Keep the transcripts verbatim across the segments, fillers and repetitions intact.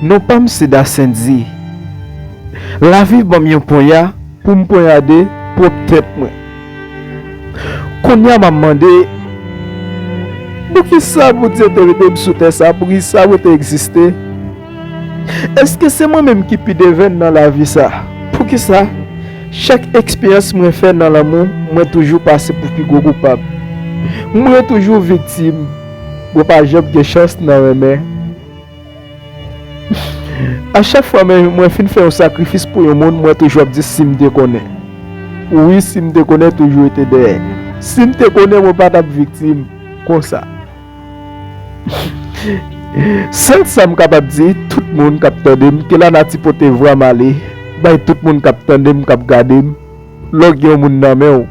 Non pa m se Dasendy. Lavi ban m yon ponya pou m ponyade pwòp tèt mwen. Kounye a m ap mande, poukisa Bondye te mete m sou tè sa? Poukisa mwen te egziste? Èske se mwen menm ki pi devèn nan lavi sa? Poukisa chak eksperyans mwen fè nan lanmou, mwen toujou pase pou pi gwo koupab? Mwen toujou viktim. Mwen pa janm gen chans nan renmen. A chak fwa mwen, mwen fin fè yon sakrifis pou yon moun, mwen toujou ap di, "Si m te konnen." Wi, si m te konnen toujou rete dèyè. Si m te konnen, mwen pa t ap viktim konsa. Sèl sa m kapab di tout moun k ap tande m, ke lanati pote vwa m ale bay tout moun k ap tande m, k ap gade m. Lè w gen yon moun nan men w,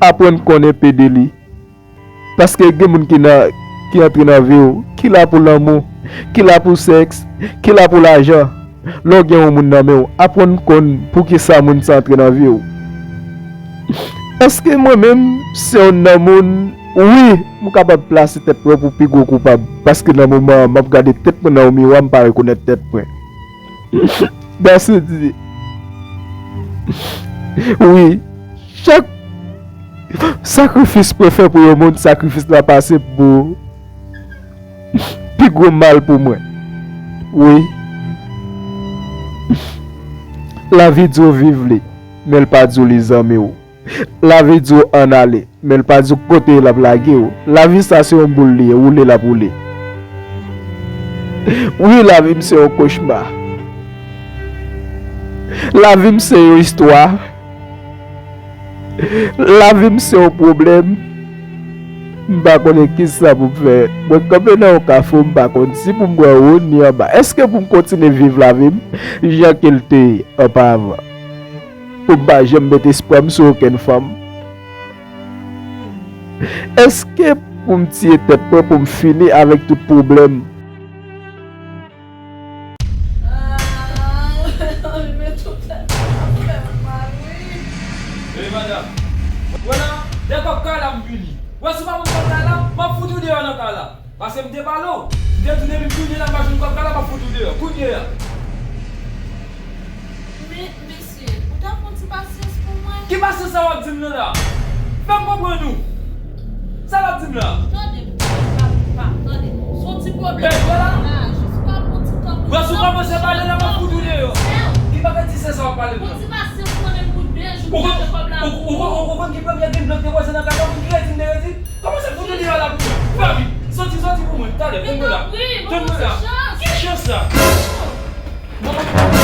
aprann konnen pede li. Paske gen moun ki nan, ki antre nan vi w, ki la pou lanmou, ki la pou sèks, ki la pou lajan. Lè w gen yon moun nan men w, aprann konn poukisa moun sa antre nan vi w. Èske mwen menm se yon nan moun? Wi, m kapab plase tèt mwen pou pi gwo koupab, paske nan moman an, m ap gade tèt mwen nan yon miwa, m pa rekonèt tèt mwen. Dasendy. Wi, chak sakrifis mwen fè pou yon moun, sakrifis la pase pou pi gwo mal pou mwen. Wi. Lavi di w viv li, men l pa di w li zanmi w. Lavi di w ann ale, men l pa di w kote l ap lage w. Lavi sa se yon boul li ye, woule l ap woule. Wi, lavi m se yon kochma. Lavi m se yon istwa. Lavi m se yon pwoblèm. M pa konnen kisa pou m fè. Mwen kanpe nan yon kafou, m pa konn si pou m bwè wo ni anba. Èske pou m kontinye viv lavi m jan ke l te ye anpavan? Pou m pa janm met espwa m sou okenn fanm? Èske pou m tiye tèt mwen pou m fini avèk tout pwoblèm? Ey, madanm. Wè la, dèyè kòb kay la m vini. Wè, si w pa ban m kòb kay la, m ap fout ou deyò nan kay la. Paske m te pale w. M te di w depi m tounen la, m pa jwenn kòb kay la, m ap fout ou deyò. Kounye a. Men, mesye, ou t ap fè yon ti pasyans pou mwen? Ki pasyans sa w ap di m nan la? Fè m konprann ou. Sa l ap di m la? Tande m, pa, pa, tande m. Se yon ti pwoblèm la, jis pa pran ti tan pou... Wè, si w kòmanse pale la, m ap fout ou deyò. Ki bagay ti sè sa w ap pale m nan? Yon ti pasyans pou mwen pou de jou, m gade kòb la pou ou. Ou konn ki premye grenn blòk te kwaze nan kay la, ou konn ki redi m te redi? Kòman se fout ou deyò la pou mwen? Fè vit. Soti, soti pou mwen. Talè, tann mwen la. Tann mwen la. Ki chans sa? Bon.